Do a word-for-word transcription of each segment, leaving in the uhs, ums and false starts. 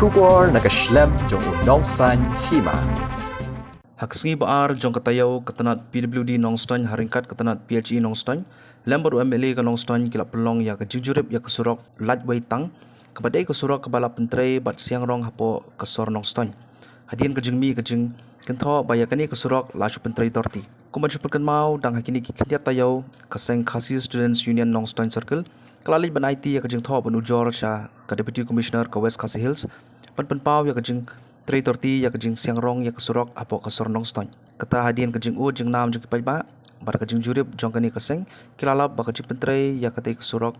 Khubor na ka shlem jong u Nongsaiñ Hima. Ha ka sngi ba ar jong ka taïew, ka tnat P W D Nongstoiñ ha ryngkat ka tnat P H E Nongstoiñ lem bad u M L A ka Nongstoiñ ki la pynlong ïa ka jingjurip ïa ka surok Laitwei Tang, kaba dei ka surok kaba la pyntrei bad siang rong hapoh ka sor Nongstoiñ. Hadien ka jingmih ka jingkynthoh ba ïa kane ka surok la shu pyntrei torti. Kumba shu pynkynmaw, dang ha kine ki khyndiat taïew, ka seng Khasi Students Union Nongstoiñ Circle ka la leit ban aiti ïa ka jingthoh ban ujor sha ka Deputy Commissioner ka West Khasi Hills ban pynpaw ïa ka jingtrei torti ïa ka jingsiang rong ïa ka surok hapoh ka sor Nongstoiñ. Kata hadien ka jingud jingnam jong ki paidbah bad ka jingjurip jong kane ka seng, ki la lap ba ka jingpyntrei ïa katei ka surok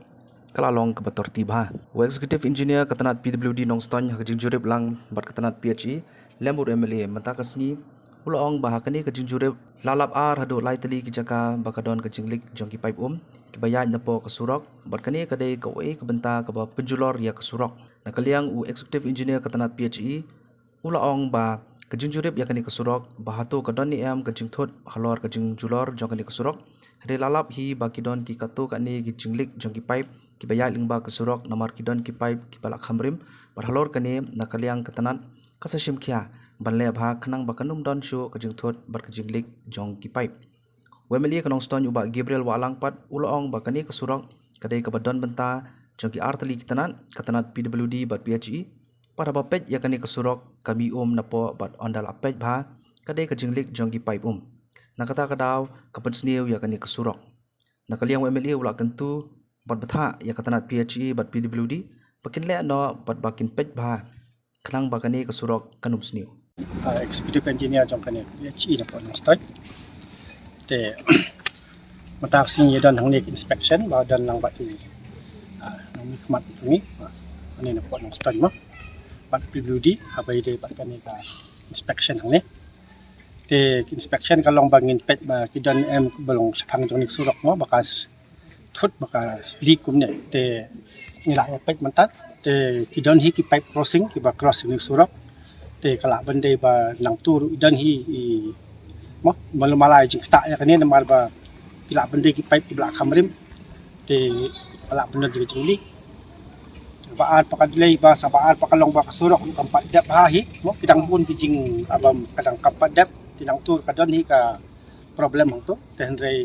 ka la long kaba torti bha. U Executive Engineer ka tnat P W D Nongstoiñ ha ka jingjurip lang bad ka tnat P H E lem bad u M L A mynta ka sngi, u la ong ba ha kane ka jingjurip la lap ar haduh lai tylli ki jaka ba ka don ka jinglik jong ki paip um kiba ïaid napoh ka surok, bad kane ka dei kawei ka bynta kaba pynjulor ïa ka surok. Na ka liang u Executive Engineer ka tnat P H E u la ong ba ka jingjurip ïa kane ka surok, ba hato ka don ne em ka jingthut halor ka jingjulor jong kane ka surok, hynrei la lap hi ba ki don ki katto katne ki jinglik jong ki paip kiba ïaid lyngba ka surok, namar ki don ki paip kiba la kham rim. Bad halor kane, na ka liang ka tnat ka sa shim khia ban leh bha khnang ba kan ym don shuh ka jingthut bad ka jinglik jong ki paip. U M L A ka Nongstoiñ u Bah Gabriel Wahlang pat u la ong ba kane ka surok ka dei kaba don bynta jong ki ar tylli ki tnat, ka tnat P W D bad P H E. Bad haba peit ïa kane ka surok ka mih um napoh, bad ynda la peit bha ka dei ka jinglik jong ki paip um. Na kata ka daw ka pynsniew ïa kane ka surok. Na ka liang u M L A u la kyntu bad bthah ïa ka tnat P H E bad P W D ba kin leh noh bad ba kin peit bha khnang ba kane ka surok kan ym sniew. Ah, Executive Engineer jong kane P H E napoh Nongstoiñ. Te mynta ka sngi ïa don hangne ka inspection ba don lang bad i, ah, nongmihkhmat jong ngi, ah, kane napoh Nongstoiñ mo, bad P W D haba ïadei bad kane ka inspection hangne. Te inspection ka long ba ngin peit ba ki don em ba long shaphang jong kane ka surok mo, ba ka s- thut ba ka lik kumne. Te ngi la ïa peit mynta, te ki don hi ki pipe crossing kiba cross ïa kane ka surok. Te ka lah ban dei ba nangta ruh i don hi i, mo, malu mala i jingktah ïa kane namar ba ki lah ban dei ki pipe kiba la kham rim. Te ka lah ban don jinglik. Ba ar pat ka dei ba, sa ba ar pat ka long ba ka surok kam pat dep ha hi, mo, ki dang bun ki jing, ah, bym, ka dang kam pat dep. Te nangta ka don hi ka problem hangto. Te hynrei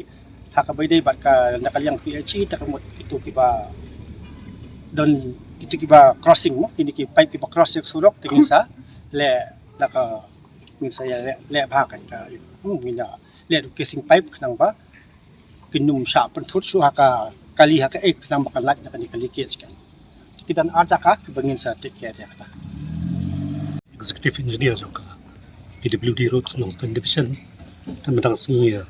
ha kaba ïadei bad ka na ka liang P H E te ka mut kito kiba don, kito kiba crossing mo, kine ki pipe kiba cross ïa ka surok, te ngin sa leh, la ka, ngin sa ïa leh, leh bha kan ka, hmm, ngin ïa leh da u casing pipe khnang ba kin ym shah pynthut shuh ha ka kali ha kaei khnang ba kan lait na kane ka leakage kan. Te ki don ar jaka kiba ngin sa take care ïa kata. Executive Engineer jong ka P W D Roads Nongstoiñ Division. Te mynta ka sngi, eh,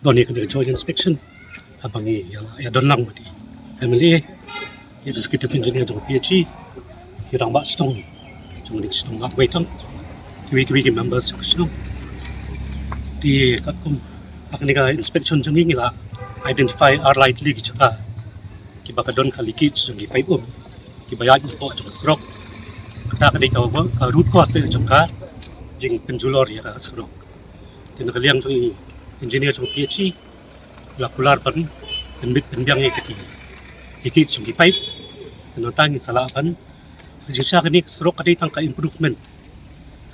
don hi kane ka joint inspection. Haba ngi ïa, ïa don lang bad i M L A, i Executive Engineer jong ka P H E, ki rangbah shnong jong ka shnong Laitwei Tang, kiwei kiwei ki members jong ka shnong. Te katkum ha kane ka inspection jong ngi, ngi la identify ar lai tylli ki jaka kiba ka don ka leakage jong ki pipe um kiba ïaid napoh jong ka surok. Kata ka dei ka, ka root cause jong ka jingpynjulor ïa ka surok. Te na ka liang jong i engineer jong ka P H E la kular ban pynbit pynbiang ïa ki leakage jong ki pipe. Te nangta ngin sa lah ban, jingshisha kane ka surok ka dei tang ka improvement.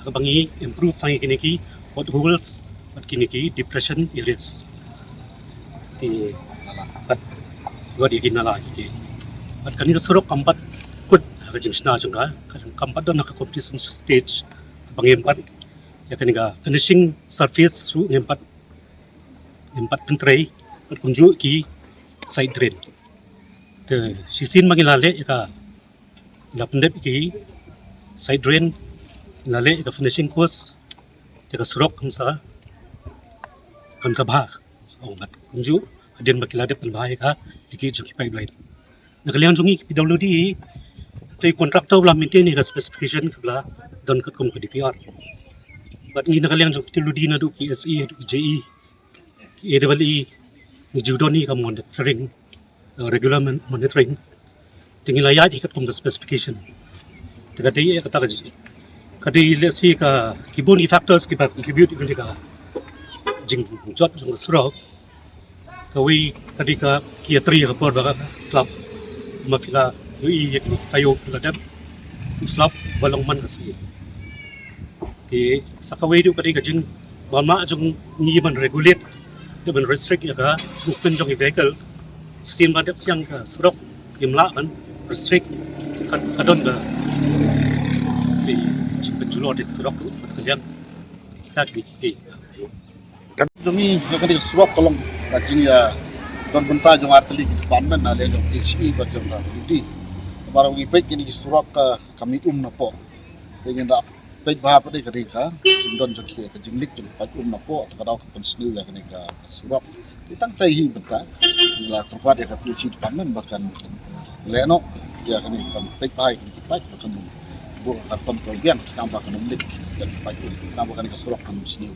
Haba ngi improve tang ïa kine ki potholes bad kine ki depression areas. Te bad, bad ïa ki nala ki. Bad kane ka surok kam pat kut ha ka jingshna jong ka, kam pat don ha ka completion stage. Haba ngim pat ïa kane ka finishing surface ruh ngim pat, ngim pat pyntrei, bad kumjuh ki side drain. Te shisien ma ngi la leh ïa ka, la pyndep ïa ki side drain, la leh ïa ka finishing course, te ka surok kan sa, kan sa bha. Sa ong bad kumjuh hadien ba ki la dep pynbha ïa ka leakage jong ki pipeline. Na ka liang jong ngi ki P W D, te i contractor ba la maintain ïa ka specification kaba la don katkum ka D P R. Bad ngi na ka liang jong ki P W D naduh ki S E, naduh ki J E, ki A W E, ngi ju don hi ka monitoring, eh, regular mon-, monitoring. Te ngi la ïaid hi katkum ka specification. Te ka dei, kata ka ji, ka dei lehse ka, ki bun ki factors kiba contribute ïa ka jingjot jong ka surok. Kawei ka dei ka, ki ïatrei ïa ka por ba ka slap. Ma phi la ïohi ïa ki taïew phi la dep. u slap ba long man ka sngi. Te sa kawei ruh ka dei ka jingmaham jong ngi ban regulate, te ban restrict ïa ka movement jong ki vehicles. Sien ba dep siang ka surok, ngim lah ban restrict, ka, ka don ka, te jingpynjulor ïa ka surok ruh bad ka liang. Kita ki dei. Ka jong ngi ha kane ka surok ka long ka jingïadon bynta jong artylli ki department, na liang jong P H E bad jong ka D O D. Namar ngi peit kine ki surok ka kam um napoh. Te ngin da peit bha pat ka dei ka jingdon jong ki, ka jinglik jong ka kam um napoh, te ka daw ka pynsniew ïa kane ka surok. Te tang tai hi bynta ngi la kyrpad ïa ka P H E department ba kan leh noh ïa kane, kan peit bha ïa kine ki paip, ba kan buh ka pam ka biang, khnang ba kan ym lik ïa ki paip um, khnang ba kane ka surok kan ym sniew.